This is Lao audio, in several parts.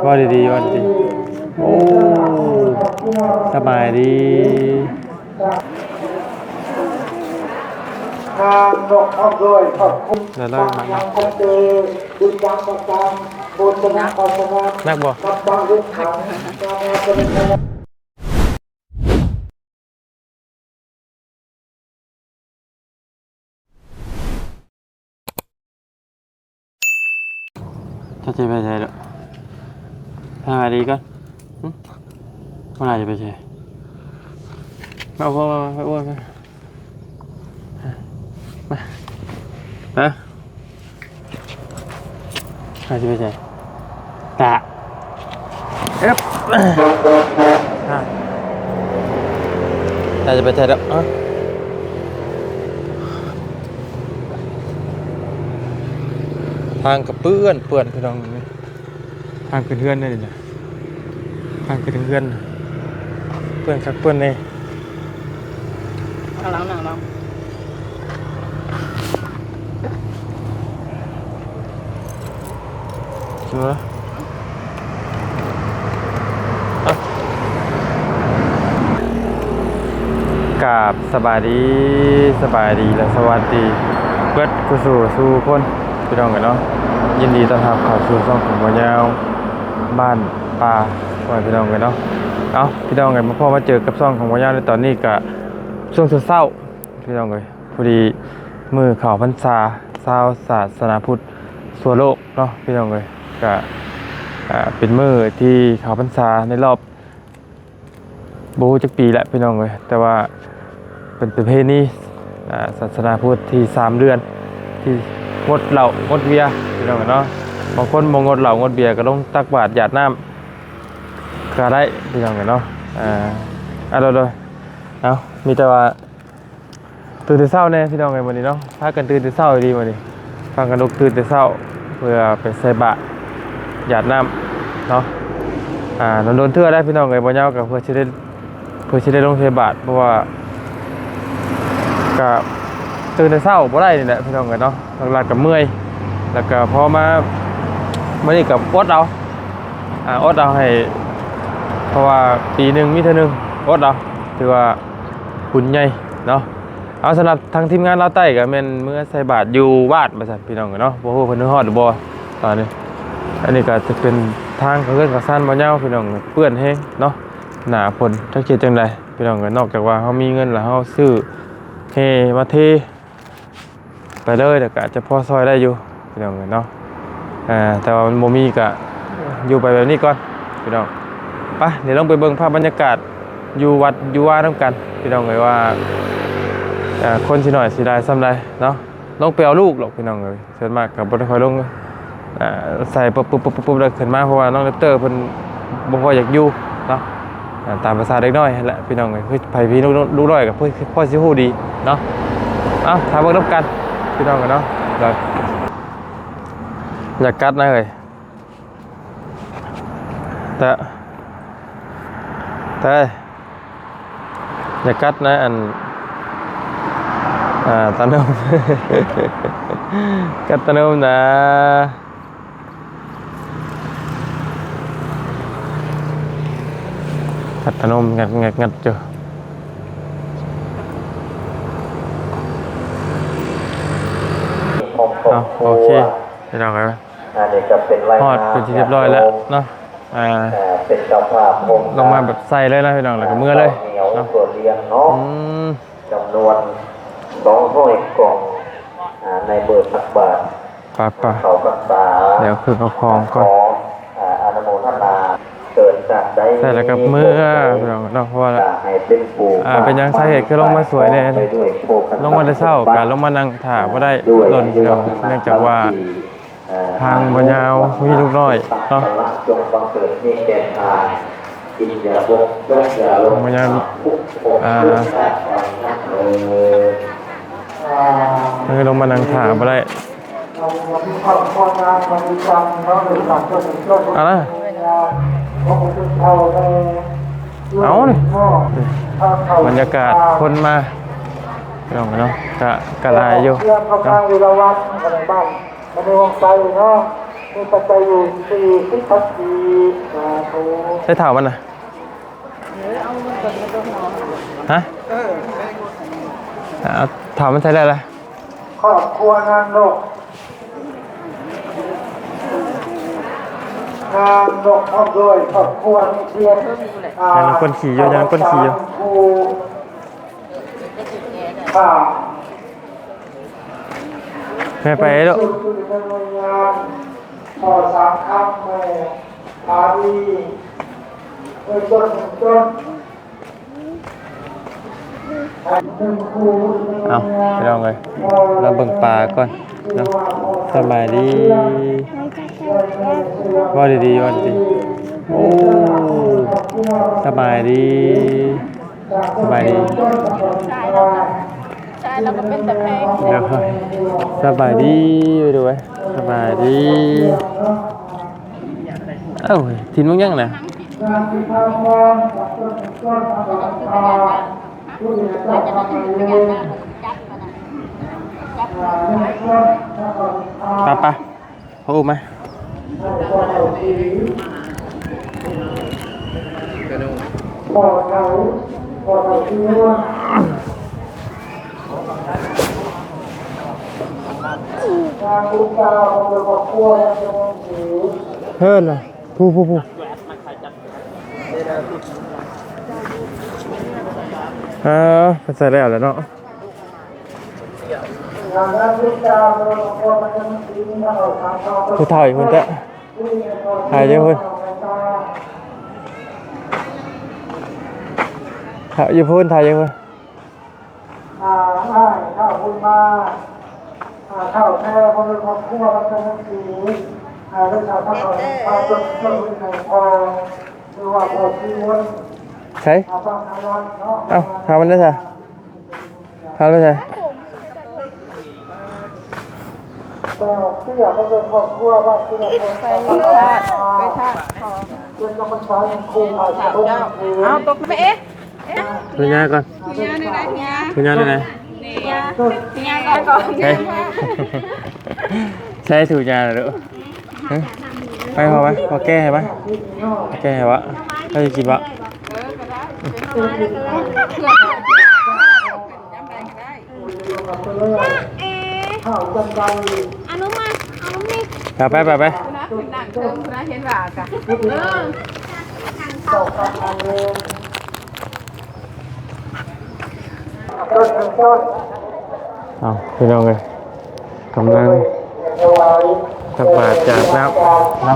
ເວົ້າດີໆ ເວົ້າດີໆ. ໂອ້ ສະບາຍດີ. ໄດ້ໆ ມາ ມາ. ໜັກບໍ່? ເຈົ້າຈະໄປໃສເດີ? ສະບາຍດີກ່ອນ. ຫຶ? ບໍ່ໜ້າຈະໄປໃສ. ມາ ມາ ມາ ມາ ມາ. ຮະ? ໃຜຊິໄປໃສ? ຕາ ເອີບ ຮະ ຕາຈະໄປໃສດອກ. ທາງກະເປື້ອນ ເປື້ອນ ພີ່ນ້ອງ. ທາງຂຶ້ນເຮືອນເດ້ນີ້ນະ ທາງຂຶ້ນເຮືອນ ເປື້ອນຄັກເປື້ອນແນ່. ເອົາຫຼັງໜ້າເນາະ ເອີ ກາບສະບາຍດີ ສະບາຍດີ ແລະ ສະຫວັດດີເບິດຄູ່ສູ່ ສູ່ຄົນ ພີ່ນ້ອງເອີຍເນາະ. ຍິນດີຕ້ອນຮັບເຂົ້າສູ່ຊ່ອງຂອງບ່າວຍາວ ບ້ານປ່າ ພໍ່ແມ່ພີ່ນ້ອງເອີຍເນາະ. ເອົ້າ ພີ່ນ້ອງເອີຍ ມາພໍ້ມາເຈີກັບຊ່ອງຂອງບ່າວຍາວໃນຕອນນີ້ກະຊ່ວງເຊົ້າໆ ພີ່ນ້ອງເອີຍ. ພໍດີມື້ເຂົ້າພັນສາຊາວສາສະໜາພຸດທົ່ວໂລກເນາະ ພີ່ນ້ອງເອີຍ. ກະ ອາ ເປັນມື້ທີ່ເຂົ້າພັນສາໃນລອບ ບໍ່ຮູ້ຈັກປີແຫຼະພີ່ນ້ອງເອີຍ ແຕ່ວ່າເປັນປະເພນີ ອາ ສາສະໜາພຸດທີ່ສາມເດືອນທີ່ງົດເຫຼົ້າງົດເບຍ ພີ່ນ້ອງເອີຍເນາະ. ບາງຄົນບໍ່ງົດເຫຼົ້າງົດເບຍກໍລົງຕັກບາດຢາດນ້ຳກໍໄດ້ ພີ່ນ້ອງເອີຍເນາະ. ອາ ໂດຍໆ ເອົາ ມີແຕ່ວ່າ ຕື່ນແຕ່ເຊົ້າແນ່ພີ່ນ້ອງເອີຍ ມື້ນີ້ເນາະ ພາກັນຕື່ນແຕ່ເຊົ້າອີ່ຫຼີມື້ນີ້ ພາກັນລຸກຕື່ນແຕ່ເຊົ້າ ເພື່ອໄປໃສ່ບາດຢາດນ້ຳເນາະ. ອາ ດົນໆເທື່ອໄດ້ພີ່ນ້ອງເອີຍ ບໍ່ຍາວກໍເພື່ອຊິໄດ້ ເພື່ອຊິໄດ້ລົງໃສ່ບາດ ເພາະວ່າກໍຕື່ນແຕ່ເຊົ້າບໍ່ໄດ້ນີ້ແຫຼະພີ່ນ້ອງເອີຍເນາະ. ຫຼັກໆກໍເມື່ອຍ ແລ້ວກໍພໍມາມື້ນີ້ກໍອົດເອົາ ອາ ອົດເອົາໃຫ້ ເພາະວ່າປີໜຶ່ງມີເທື່ອໜຶ່ງ ອົດເອົາ ຖືວ່າບຸນໃຫຍ່ເນາະ. ເອົາ ສຳລັບທາງທີມງານລາວໃຕ້ກໍແມ່ນເມືອໃສ່ບາດຢູ່ວາດວ່າຊັ້ນ ພີ່ນ້ອງເອີຍເນາະ. ບໍ່ຮູ້ເພິ່ນຮອດຫຼືບໍ່ຕອນນີ້. ອັນນີ້ກໍຈະເປັນທາງເຮືອນຂອງຊານບ່າວຍາວ ພີ່ນ້ອງເອີຍ ເປື້ອນແຮງເນາະ ໜ້າຝົນ ຈັກເຮັດຈັ່ງໃດ ພີ່ນ້ອງເອີຍ. ນອກຈາກວ່າເຮົາມີເງິນແລ້ວ ເຮົາຊື້ແຮ່ມາເທ ໄປເລີຍ ແລ້ວກະອາດຈະພໍຊ່ອຍໄດ້ຢູ່ ພີ່ນ້ອງເອີຍເນາະ. ອາ ແຕ່ວ່າມັນບໍ່ມີກະຢູ່ໄປແບບນີ້ກ່ອນ ພີ່ນ້ອງ. ໄປ ດຽວລົງໄປເບິ່ງພາບບັນຍາກາດຢູ່ວັດຢູ່ວານຳກັນ ພີ່ນ້ອງເອີຍ ວ່າ ອາ ຄົນຊິໜ້ອຍຊິຫຼາຍສ່ຳໃດເນາະ. ລົງໄປເອົາລູກດອກ ພີ່ນ້ອງເອີຍ. ສ່ວນມາກກໍບໍ່ໄດ້ຄ່ອຍລົງ ອາ ໃສ່ປຸບໆໆແລ້ວຂຶ້ນມາ ເພາະວ່ານ້ອງແຣັບເຕີເພິ່ນບໍ່ຄ່ອຍຢາກຢູ່ເນາະ. ອາ ຕາມພາສາເດັກນ້ອຍຫັ້ນແຫຼະ ພີ່ນ້ອງເອີຍ ຄືໃຜມີລູກ ລູກນ້ອຍກໍພໍ ພໍຊິຮູ້ດີເນາະ. ເອົາ ຖ້າເບິ່ງນຳກັນ ພີ່ນ້ອງເອີຍເນາະ. ຢາກ ຢາກກັດນະເອີຍ ແຕ່ ແຕ່ ຢ່າກັດນະ ອັນ ອ່າ ຕາໜຸ່ມ ກັດຕາໜຸ່ມນະ ກັດຕາໜຸ່ມ ງັດໆໆຢູ່. ເອົາ ໂອເຄ ພີ່ນ້ອງເອີຍ. ອັນນີ້ກໍເປັນລາຍງານ ຮອດເປັນທີ່ຮຽບຮ້ອຍແລ້ວເນາະ ອ່າ ເປັນເຈົ້າພາບໂຄງການ ລົງມາແບບໃສ່ເລີຍນະພີ່ນ້ອງ ແລ້ວກໍເມືອເລີຍເນາະ ເຂົ້າໜຽວຖົ່ວລຽງເນາະ ອືມ ຈຳນວນສອງຮ້ອຍກ່ອງ ອ່າ ໃນມື້ຕັກບາດ ປະ ປະ ເຂົ້າພັນສາ ດຽວຄືເອົາຂອງກ່ອນ ຂໍ ອ່າ ອະນຸໂມທະນາ ເກີດຈາກໃດ ໃສ່ແລ້ວກໍເມືອ ມີໂຊກໃຈ ພີ່ນ້ອງເນາະ ເພາະວ່າ ອ່າ ໃຫ້ເປັນຜູ້ ອ່າ ເປັນຫຍັງສາເຫດຄືລົງມາສວຍແດ່ ລົງມາແຕ່ເຊົ້າ ກໍລົງມານັ່ງຖ້າບໍ່ໄດ້ດົນ ພີ່ນ້ອງ ເນື່ອງຈາກວ່າ ອ່າ ທາງບໍ່ຍາວມີລູກນ້ອຍເນາະ ທາງບໍ່ຍາວ ອ່າ ເອີ ລົງມານັ່ງຖ້າບໍ່ໄດ້. ເອົາລະ ເອົານີ້ ບັນຍາກາດຄົນມາ ພີ່ນ້ອງເນາະ ກະ ກະຫຼາຍຢູ່ເນາະ. ມະນີວັງໄຊເນາະ ປັດໄຈຢູ່ສີ່ສິບພັນກີບ ສາທຸ. ໃຊ້ເຖົ້າມັນນະ? ຮະ? ເອີ ເອົາເຖົ້າມັນໃຊ້ໄດ້ລະ. ຄອບຄົວນາງນົກ ນາງນົກພ້ອມດ້ວຍຄອບຄົວມີພຽງ ຍັງຄົນຂີ່ຢູ່ ຍັງຄົນຂີ່ຢູ່. ແມ່ໄປເດີ້ ພໍ່ສາມຄຳ ແມ່ພາດີ ເອີ ຕົ້ນ ຕົ້ນ. ເອົ້າ ພີ່ນ້ອງເອີຍ ລາເບິ່ງປາກ່ອນເນາະ. ສະບາຍດີ ເວົ້າດີໆ ເວົ້າດີໆ. ໂອ້ ສະບາຍດີ ສະບາຍດີ. ໃຊ່ ແລ້ວກໍເປັນຕາແພງ. ໂດຍ ສະບາຍດີ ໂດຍ ສະບາຍດີ. ເອົ້າ ຖິ່ນມັນຍັງນະ? ໄປໆ ເອົາອຸມາ. ເຮີ້ນນະ ຜູ້ໆໆ. ເອີ ເພິ່ນໃສ່ແລ້ວແຫຼະເນາະ. ຜູ້ເຖົ້າຢູ່ພຸ້ນເດີ້ ຖ່າຍຢູ່ພຸ້ນ ຖ່າຍຢູ່ພຸ້ນ ຖ່າຍຢູ່ພຸ້ນ. ອ່າ ອ້າຍເຖົ້າບຸນມາ ອ່າ ເຖົ້າແພ ພໍ່ແມ່ຄອບຄົວ ວັດສະຫວັນສີ ອ່າ ໄດ້ສາມາດເອົາພາຕົນເຈົ້າໄປໃຫ້ພໍ່ ຫຼືວ່າພໍ່ຊີວົນ ໃສ? ອ່າ ບ້ານນາວັນເນາະ. ເອົ້າ ຖາມມັນໄດ້ຊະ ຖາມໄດ້ຊະ. ເຈົ້າເຕ້ຍ ເຂົາເປັນຄອບຄົວ ບ້ານເຕ້ຍ ໄປທາດ ໄປທາດ ຂໍ ເປັນກຳມະການຄູ່ ເຈົ້າ ເອົາຕົກໄປເອ. ຖືຍາກ່ອນ ຖືຍາແນວໃດ? ຖືຍາ ຖືຍາແນວໃດ? ໃຊ້ ໃຊ້ຖູຍາເດີ້. ຮະ ໃຫ້ພໍ່ໄປ ພໍ່ແກ້ໃຫ້ໄປ ພໍ່ແກ້ໃຫ້ວະ ໃຫ້ກິນວະ. ອະນຸມັດ ອະນຸມິດ ໄປ ໄປ ໄປ ໄປ. ເອີ ເອົາ ພີ່ນ້ອງເອີຍ ກຳລັງຕັກບາດຈາກນ້ຳເນາະ.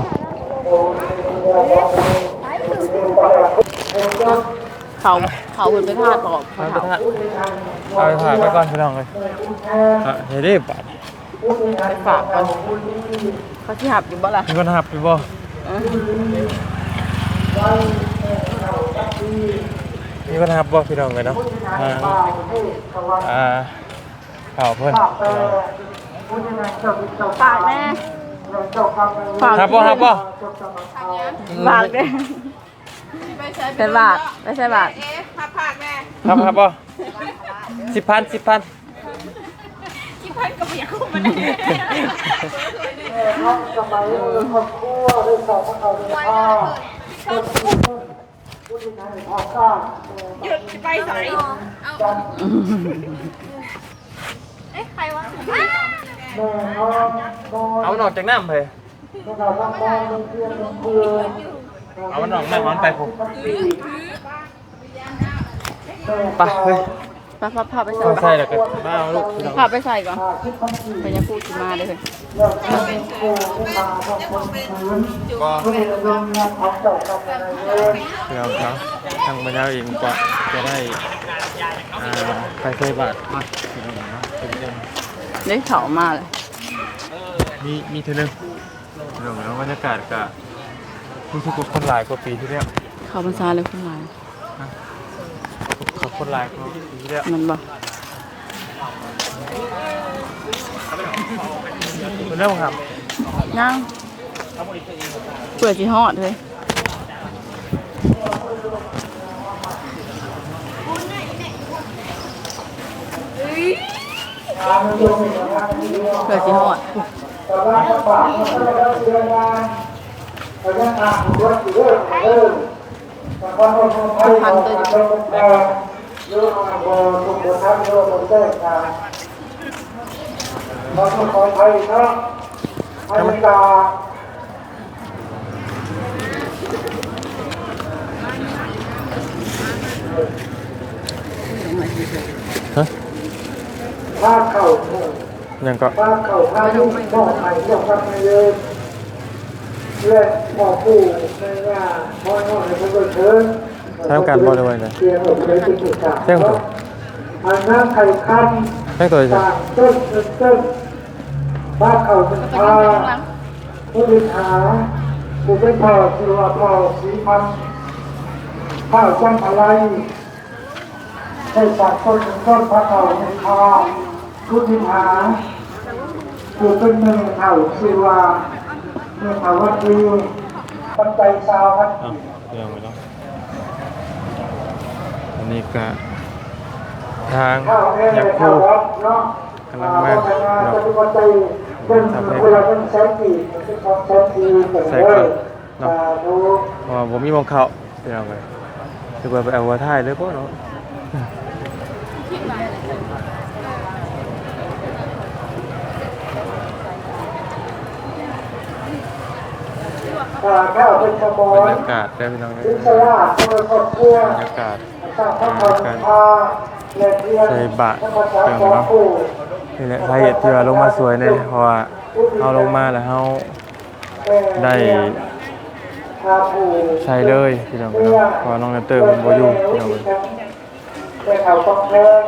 ເຂົາ ເຂົາເພິ່ນໄປທາດບໍ່? ເອົາໄປທາດ ເອົາໄປຖາກໄວ້ກ່ອນ ພີ່ນ້ອງເອີຍ. ເຮັດເດ້ບາດ ໄປຝາກກ່ອນ ເຂົາຊິຮັບຢູ່ບໍ່ລະ? ມີຄົນຮັບຢູ່ບໍ່? ເອີ ມີຄົນຮັບບໍ່ ພີ່ນ້ອງເອີຍເນາະ? ອ່າ ອ່າ ເຂົາເພິ່ນ ຝາກແດ່ ຝາກ ຮັບບໍ່ ຮັບບໍ່? ຝາກແດ່. ໃສ່ບາດ ໄປໃສ່ບາດ ເອ ຮັບຝາກແດ່. ຮັບ ຮັບບໍ່? ສິບພັນ ສິບພັນ ສິບພັນກໍບໍ່ຢາກຮູ້ປານໃດ. ເອີ ເນາະ ສະໄໝເອີ ຄອບຄົວໄດ້ສອບມາເຂົ້າໃນພາ ຢຸດ ຊິໄປໃສ? ເອົາ ເອົາມັນອອກຈາກນ້ຳເຮີ້ຍ. ເອົາມັນອອກນອກມັນໄປພຸ້ນ ໄປເຮີ້ຍ. ໄປ ໄປ ພາ ພາໄປໃສ່ ໃສ່ແລ້ວກໍມາເອົາລູກ ພາໄປໃສ່ກ່ອນ ໄປຍາຄູດຊິມາເດີ້ເຮີ້ຍ. ບໍ່ ເອົາ ເອົາ ທາງບັນດາເອງກໍຈະໄດ້ ອ່າ ໄປໃສ່ບາດກ່ອນ ເດ້ ເຂົ້າມາແລ້ວ ມີ ມີເທື່ອໜຶ່ງ. ພີ່ນ້ອງເນາະ ບັນຍາກາດກະຮູ້ສຶກວ່າຄົນຫຼາຍກວ່າປີທີ່ແລ້ວ ເຂົ້າພັນສາແລ້ວຄົນຫຼາຍ ຮະ ເຂົາຄົນຫຼາຍກວ່າປີທີ່ແລ້ວ ແມ່ນບໍ່? ເພິ່ນເລີ່ມຄັບ ຍັງ ເພື່ອຊິຮອດເຮີ້ຍ. ເພື່ອຊິຮອດ ກຳລັງປະກາດເດີ ເດີນາງ ໄປຍັງທາງຜູ້ດວງຢູ່ເດີ ເດີ ນະຄອນພະນົມ ໄທ ຂອງການລົງແຂວງ ຫຼືວ່າບໍ່ສົມບູນທັນ ຫຼືວ່າບໍ່ແຈ້ງການ ຂໍໂທດຂໍອະໄພເນາະ ໃຫ້ການ ຮະ? ພາເຂົ້າ ຫຍັງເກາະ? ພາເຂົ້າພາລຸກ ມອບໃຫ້ເຈົ້າພະຍາ ແລະ ໝໍ້ຜູ້ແມ່ຍ່າ ຂໍໃຫ້ເພິ່ນເທີນ ໃຊ້ນຳກັນບໍ່ ຫຼືວ່າໃດ? ໃຊ້ນຳກັນ ອັນນາງໄຂ່ຄຳ ໃຊ້ຕົວ ສ້າງຕົ້ນເງິນຕົ້ນ ພາເຂົ້າເງິນພາ ຜູ້ເຮັດຫາ ຜູ້ເປັນພໍ່ຊື່ວ່າພໍ່ສີພັນ ທ້າວຈັນທະໄລ ໄດ້ສ້າງຕົ້ນເງິນຕົ້ນ ພາເຂົ້າເງິນພາ ຜູ້ເຮັດຫາ ຜູ້ເປັນແມ່ເຖົ້າຊື່ວ່າແມ່ເຖົ້າວັນດີ ປັດໄຈຊາວພັນ ເອົ້າ ເລື່ອງໄປເນາະ ອັນນີ້ກະທາງຍາຄູກຳລັງມາເນາະ ໃສ່ກ່ອນເນາະ ເພາະວ່າບໍ່ມີໝ່ອງເຂົ້າ ພີ່ນ້ອງເອີຍ ຖືວ່າໄປເອົາຫົວທ້າຍເລີຍບໍເນາະ ອ່າ ຖ້າເປັນສະໝອນ ບັນຍາກາດເດີພີ່ນ້ອງເອີຍ ເປັນສະຫຼາກ ເປັນຄອບຄົວ ບັນຍາກາດ ການໃສ່ບາດ ພີ່ນ້ອງເນາະ ນີ້ແຫຼະສາເຫດທີ່ວ່າລົງມາຊ່ວຍແດ່ ເພາະວ່າເຮົາລົງມາແລ້ວເຮົາໄດ້ໃສ່ເລີຍ ພີ່ນ້ອງເນາະ ເພາະວ່ານ້ອງແນວເຕີເພິ່ນບໍ່ຢູ່ ພີ່ນ້ອງເອີຍ ແມ່ເຖົ້າຄຳແພງ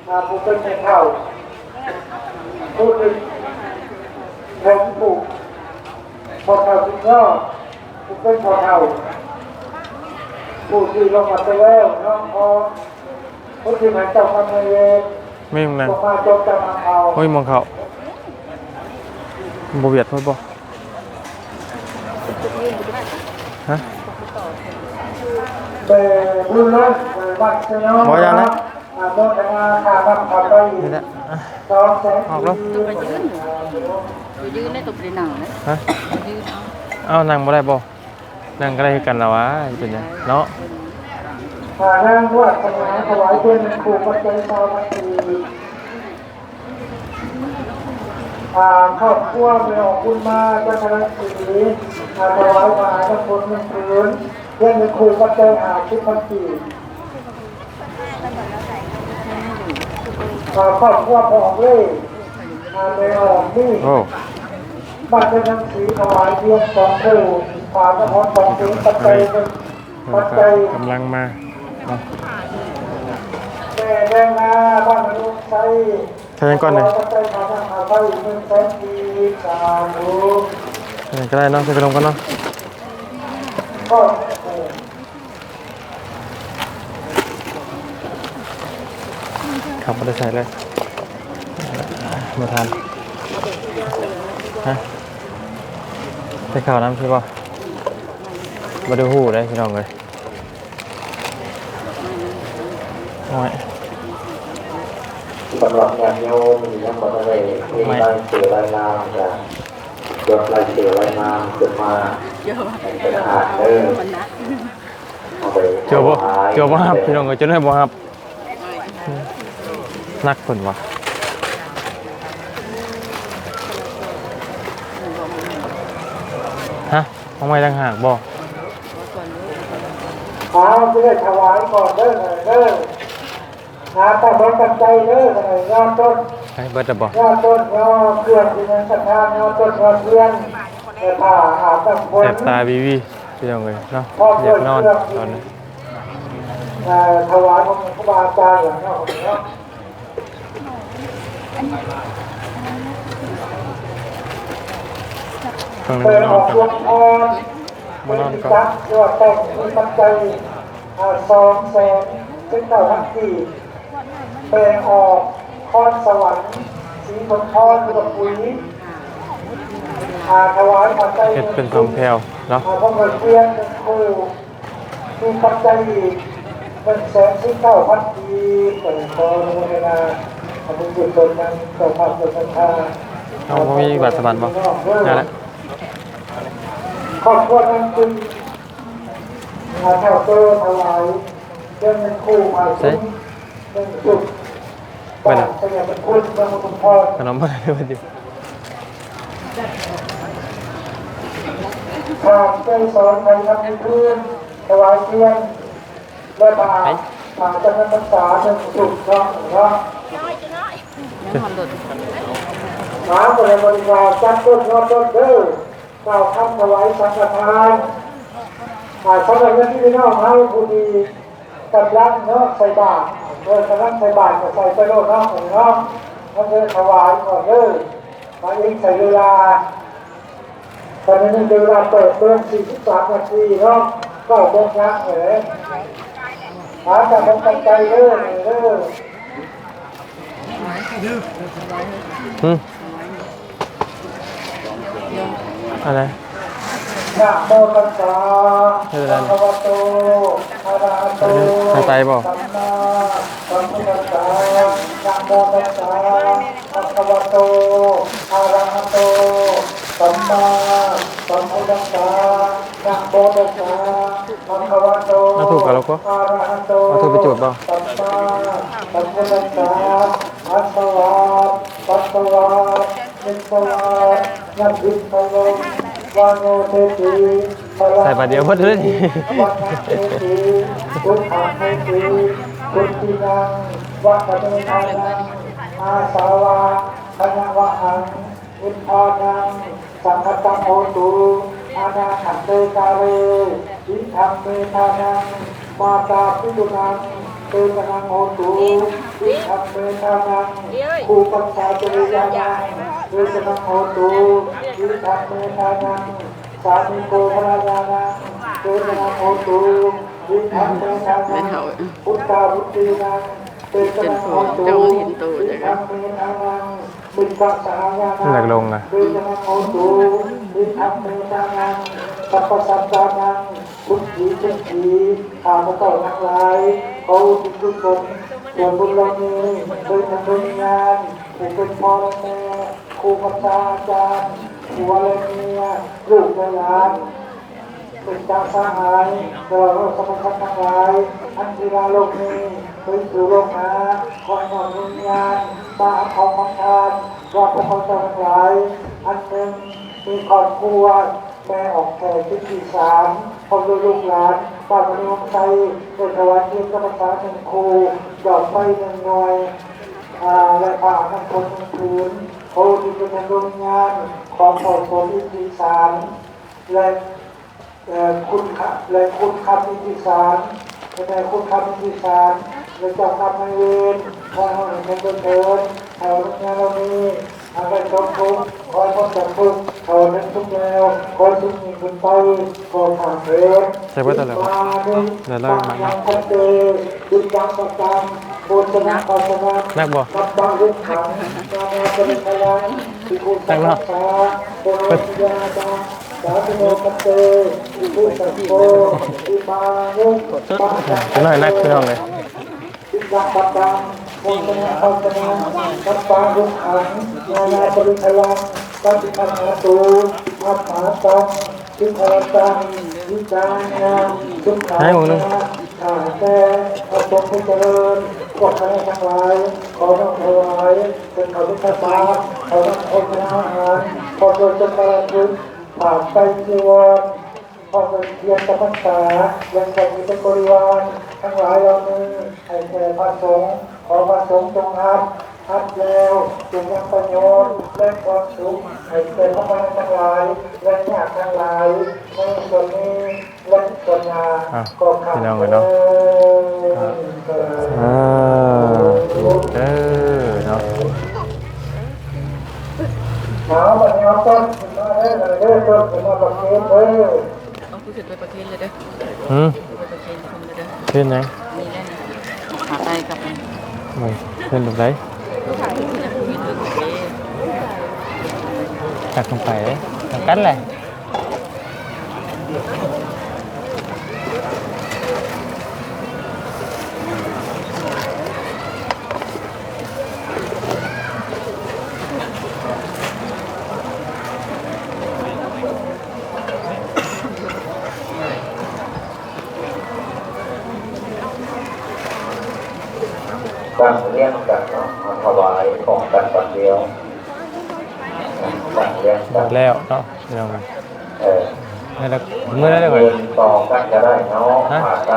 ອ່າ ຜູ້ເປັນແມ່ເຖົ້າ ຜູ້ເປັນແມ່ຜູ້ ພໍ່ເຖົ້າບຸນຍອດ ຜູ້ເປັນພໍ່ເຖົ້າ ຜູ້ທີ່ລົງມາແຕ່ແລ້ວເນາະ ຂໍ ຜູ້ທີ່ໃຫ້ເຈົ້າພະຍາ ມີໝ່ອງນັ່ງ ຈງມາຈົງຈຳເອົາ ໂອ້ຍ ໝ່ອງເຂົ້າ ບໍ່ວຽດໂພດບໍ່? ຮະ? ແຕ່ບຸນລົງ ແຕ່ວັດໄຊຍະ ບໍ່ຢ່ານະ ອາໂມທະນາຄ່ານ້ຳຄ່າໄຟ ນີ້ແຫຼະ ສອງແສນ ອອກແລ້ວ ໄປຢືນ ໄປຢືນໃນຕົວໄປນັ່ງນະ ຮະ? ໄປຢືນເອົາ ເອົ້າ ນັ່ງບໍ່ໄດ້ບໍ່? ນັ່ງກໍໄດ້ຄືກັນລະຫວາ ຊິເປັນຫຍັງເນາະ ຂ້ານາງວາດສະໜາ ຖວາຍເພຍງຄູ່ປັດໄຈຊາວພັນກີບ ອ່າ ຄອບຄົວແມ່ອອກບຸນມາ ຈັນທະລັດສີ ອ່າ ຖວາຍຜ້າອາບນ້ຳຝົນໜຶ່ງຜືນ ເພຍງຄູ່ປັດໄຈຫ້າສິບພັນກີບ ອ່າ ຄອບຄົວພໍ່ອອກເລ ອ່າ ແມ່ອອກມີ ໂອ້ ບ້ານເພິ່ນທັງສີ່ ຖວາຍພຽງສອງຄູ່ ຝາກນະຄອນສອງເພງ ປັດໄຈໜຶ່ງ ປັດໄຈ ກຳລັງມາເນາະ ແມ່ແດງນາ ບ້ານນາໂນນໄຊ ໃສ່ຫຍັງກ່ອນນີ້? ໃສ່ຫຍັງກໍໄດ້ເນາະ ໃສ່ຂະໜົມກ່ອນເນາະ ເຂົ້າບໍ່ໄດ້ໃສ່ເລີຍ ບໍ່ທັນ ຮະ ໃສ່ເຂົ້ານຳຊິບໍ່? ບໍ່ໄດ້ຮູ້ເດ້ພີ່ນ້ອງເອີຍ. ໂອ້ຍ ສຳລັບຍາດໂຍມທີ່ຍັງບໍ່ທັນໄດ້ມີລາຍຊື່ລາຍນາມ ກະຈົດລາຍຊື່ລາຍນາມຂຶ້ນມາໃຫ້ເປັນທາດເດີ ເອົາໄປ ເຈົ້າບໍ່ ເຈົ້າບໍ່ຮັບ ພີ່ນ້ອງເອີຍ ເຈົ້າໜ້ອຍບໍ່ຮັບ ໜັກເພິ່ນວ່າ ຮະ ເອົາໃໝ່ຕ່າງຫາກບໍ່? ເອົາ ຊິໄດ້ຖວາຍກ່ອນເດີ ເດີ ຫາຕາເບິ່ງກັນໃຈເດີ ຍອດຕົ້ນ ໃຫ້ເບິດແລ້ວບໍ່? ຍອດຕົ້ນ ຍອດເຄື່ອງທີ່ແມ່ນສັດທາ ຍອດຕົ້ນ ຍອດທຽນ ແລະ ຜ້າອາບນ້ຳຝົນ ແສບຕາວີວີ ພີ່ນ້ອງເອີຍເນາະ ຢາກນອນຕອນນີ້ ເອີ ຖວາຍຂອງຄູບາອາຈານເນາະ ເນາະ ເບິ່ງແລ້ວນອນກ່ອນ ບໍ່ນອນກ່ອນ ເປັນຈັກ ເອີ້ນວ່າແຕ່ງ ມີປັດໄຈ ອ່າ ສອງແສນເຈັດເກົ້າພັນກີບ ແປອອກ ຄອນສະຫວັນ ສີສົມພອນ ຫຼືວ່າປຸຍ ອ່າ ຖວາຍປັດໄຈ ເຮັດເປັນສອງແຖວເນາະ ອ່າ ຂອງເພິ່ນພຽງໜຶ່ງຄູ່ ມີປັດໄຈອີກ ໜຶ່ງແສນສິບເກົ້າພັນກີບ ກໍຂໍອະນຸໂມທະນາ ອະນຸໂມທະນາ ເຈົ້າພາບເຈົ້າສັດທາ ເຮົາບໍ່ມີບາດສະໝັນບໍ່? ນັ້ນແຫຼະ ຄອບຄົວນັ້ນຈຶ່ງ ມາເຈົ້າໂຕຖວາຍເຄື່ອງເງິນຄູ່ມາ ໃສ ເງິນສຸດ ເບິ່ງນະ ຂະໜົມມາໃຫ້ເພິ່ນຢູ່ ທ່ານໄກສອນໄພຄຳມີພື້ນ ຖວາຍທຽນ ແລະ ຜ້າ ໄປ ຜ້າຈຳນຳພັນສາ ເງິນສຸດເນາະ ເນາະ ຍັງຮອດລົດ ມາບໍລິການຈັດຕົ້ນຮອດຕົ້ນເດີ ກ່າວຄຳຖວາຍສັງຄະທານ ອ່າ ສຳລັບຍາດພີ່ນ້ອງເຮົາຜູ້ທີ່ກຳລັງເນາະໃສ່ບາດ ເອີ ກຳລັງໃສ່ບາດກໍໃສ່ໄປໂລດເນາະ ເນາະ ມັນເດີຖວາຍກ່ອນເດີ ມາອີກໃຊ້ເວລາ ຕອນນີ້ເວລາແປດໂມງສີ່ສິບສາມນາທີເນາະ ເກົ້າໂມງຍັງເອີ ມາຈາກຂອງກັນໄກເດີ ເດີ. ຫືມ ອັນໃດ? ນະໂມຕັດສະ ເຮັດແລ້ວ ພະຄະວະໂຕ ອະລະຫະໂຕ ເຮັດໄປບໍ່? ສຳມາສຳພຸດທັດສະ ນະໂມຕັດສະ ພະຄະວະໂຕ ອະລະຫະໂຕ ສຳມາສຳພຸດທັດສະ ນະໂມຕັດສະ ພະຄະວະໂຕ ອະລະຫະໂຕ ສຳມາສຳພຸດທັດສະ ອັດສະວາດ ປັດສະວາດ ເປັນສະວາດ ຍັງພິດສະວາດ ວາໂນເທຕິ ສະລະ ໃສ່ບາດດຽວໝົດເລີຍ ວັດນະເທຕິ ພຸດທະເທຕິ ພຸດທິນັງ ວະທະເມທານັງ ອາສາວະ ຄະນະວະຫັງ ພຸດທານັງ ສັງຄະຕັງໂຫຕຸ ອະນາຄັນເຕກາເລ ອິທັງເມທານັງ ມາຕາປິຕຸນັງ ເຕຊະນັງໂຫຕຸ ອິທັງເມທານັງ ຄູປັດຊາຈະລິຍານັງ ເຕຊະນັງໂຫຕຸ ອິທັງເມທານັງ ສາມີໂກພັນລະຍານັງ ເຕຊະນັງໂຫຕຸ ອິທັງເມທານັງ ພຸດທາວຸດຕີນັງ ເຕຊະນັງໂຫຕຸ ອິທັງເມທານັງ ມິດຕະສະຫາຍານັງ ເຕຊະນັງໂຫຕຸ ອິທັງເມທານັງ ສັບພະສັດຕານັງ ສຸຂີສຸຂີ ຂ້າພະເຈົ້າທັງຫຼາຍ ຂໍອຸທິດກຸສົນສ່ວນບຸນເຫຼົ່ານີ້ ໂດຍທາງດວງວິນຍານ ຜູ້ເປັນພໍ່ແລະແມ່ ຄູບັນຊາອາຈານ ຜົວແລະເມຍ ລູກແລະຫຼານ ມິດຕະສະຫາຍ ຕະຫຼອດຮອດສຳມະສັດທັງຫຼາຍ ອັນທີ່ລາໂລກນີ້ ໄປສູ່ໂລກໜ້າ ຂໍໃຫ້ນ້ອມດວງວິນຍານ ມາຮັບເອົາຂອງທານ ວ່າພວກເຮົາເຈົ້າທັງຫຼາຍ ອັນໜຶ່ງ ມີຄອບຄົວ ແມ່ອອກແຂກເປັນທີສາມ ພ້ອມດ້ວຍລູກຫຼານ ບ້ານມະໂນນໄຊ ໄດ້ຖວາຍທຽນຈຳພັນສາໜຶ່ງຄູ່ ດອກໄຟໜຶ່ງໜ່ວຍ ອາ ແລະ ຜ້າອາບນ້ຳຝົນໜຶ່ງຜືນ ຂໍອຸທິດເປັນດວງວິນຍານຂອງພໍ່ສົມອີກທີສາມ ແລະ ເອີ ຄຸນຄະ ແລະ ຄຸນຄຳອີກທີສາມ ແລະ ແມ່ຄຸນຄຳອີກທີສາມ ແລະ ເຈົ້າກຳນາຍເວນ ຂໍໃຫ້ເຮົາໃຫ້ເງິນເດີນເທີນ ໃຫ້ເອົາເງິນເດືອນເຫຼົ່ານີ້ ຫາກໄດ້ຕົກທຸກ ຂໍໃຫ້ພົ້ນຈາກທຸກ ຖ້າວ່າເປັນທຸກແລ້ວ ຂໍໃຫ້ສຸກຍິ່ງຂຶ້ນໄປ ຂໍຂ້າເທີນ ໃສ່ເບິດແລ້ວບໍ່? ໄດ້ແລ້ວ ໜັກບໍ່? ໜັກບໍ່? ໜັກເນາະ ເບິດ ຈັກໜ້ອຍໜັກ ພີ່ນ້ອງເອີຍ. ໃຫ້ໝູ່ໜຶ່ງ ຂ້າແຕ່ພະສົງຜູ້ຈະເລີນ ພວກຂ້ານ້ອຍທັງຫຼາຍ ຂໍນ້ອມຖວາຍເປັນເຂົ້າເປັນພາສາ ເຂົ້ານ້ອມໂພຊະນາຫານ ພ້ອມດ້ວຍສົມບັດ ຜ້າໄຕຈີວອນ ພ້ອມດ້ວຍທຽນຈຳພັນສາ ແລະ ເຈົ້າທີ່ເປັນບໍລິວານທັງຫຼາຍເຫຼົ່ານີ້ ໃຫ້ແກ່ພະສົງ ຂໍພະສົງຈົ່ງຮັບ ຮັບແລ້ວຈົ່ງຍັງປະໂຫຍດ ແລະ ຄວາມສຸກໃຫ້ແກ່ພວກເຮົາທັງຫຼາຍ ແລະ ຍາດທັງຫຼາຍ ໃນສ່ວນນີ້ ແລະ ສ່ວນໜ້າ ອ່ະ ກໍຂ້າ ພີ່ນ້ອງເອີຍເນາະ ເອີ ສາທຸເດີເນາະ. ເອົາ ບັດນີ້ເອົາຕົ້ນຂຶ້ນມາເດີ ເດີ ຕົ້ນຂຶ້ນມາປະເຄນເດີ. ເອົາ ຄືຂຶ້ນໄປປະເຄນເລີຍເດີ. ຫືມ? ຂຶ້ນໄປປະເຄນເລີຍເດີ. ຂຶ້ນຫຍັງ? ນີ້ແຫຼະ ຂາໄຕກັບ ໂອ້ຍ ຂຶ້ນແບບໃດ? ຕັກລົງໄປເດ້ ນຳກັນແຫຼະ. ກັນເນາະ ມາຖວາຍພ້ອມກັນບັດດຽວ ຕັ້ງແລງ ໝົດແລ້ວເນາະ ພີ່ນ້ອງເອີຍ ເອີ ໃຫ້ລະ ມື້ນັ້ນແຫຼະ ເງິນຕໍ່ກັນກໍໄດ້ເນາະ ຮະ? ຜ້າໄຕ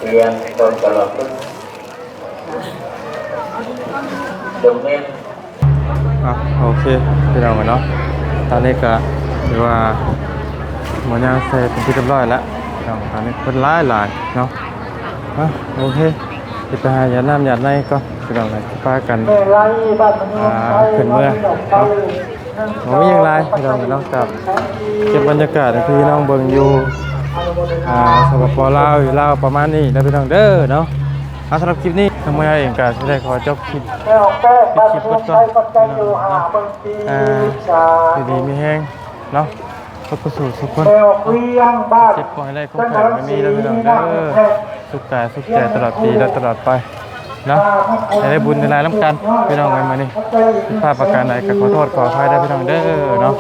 ທຽນ ຕົ້ນກະລະພຶກ ຈົງເນັ້ນ ອ່ະ ໂອເຄ ພີ່ນ້ອງເອີຍເນາະ ຕອນນີ້ກໍຖືວ່າໝົດຍາງໃສ່ເປັນທີ່ຮຽບຮ້ອຍແລ້ວ ພີ່ນ້ອງ ຕອນນີ້ຄົນຫຼາຍໆເນາະ ອ່ະ ໂອເຄ ຊິໄປຫາຢາດນ້ຳຢາດໃນກ່ອນ ພີ່ນ້ອງເອີຍ ຊິພາກັນ ອ່າ ຂຶ້ນເມືອເນາະ ບໍ່ມີຫຍັງຫຼາຍ ພີ່ນ້ອງເນາະ ກັບເກັບບັນຍາກາດໃຫ້ພີ່ນ້ອງເບິ່ງຢູ່ ອ່າ ສປປ ລາວ ຢູ່ລາວປະມານນີ້ເດີ ພີ່ນ້ອງເດີເນາະ ອ່າ ສຳລັບຄລິບນີ້ ທາງເມືອເອງກໍຊິໄດ້ຂໍຈົບຄລິບ ປິດຄລິບເບິດກ່ອນ ພີ່ນ້ອງເນາະ ອ່າ ຢູ່ດີມີແຮງເນາະ ທຸກຜູ້ສູ່ທຸກຄົນ ເຈັບບໍ່ໃຫ້ໄດ້ ຄວາມໄຂ້ບໍ່ໃຫ້ມີເດີ ພີ່ນ້ອງເດີ ສຸກກາຍສຸກໃຈຕະຫຼອດປີ ແລະ ຕະຫຼອດໄປເນາະ ໃຫ້ໄດ້ບຸນໄດ້ຫຼາຍນຳກັນ ພີ່ນ້ອງເອີຍ ມື້ນີ້ຜິດພາດປະການໃດກໍຂໍໂທດຂໍອະໄພເດີ ພີ່ນ້ອງເດີເນາະ.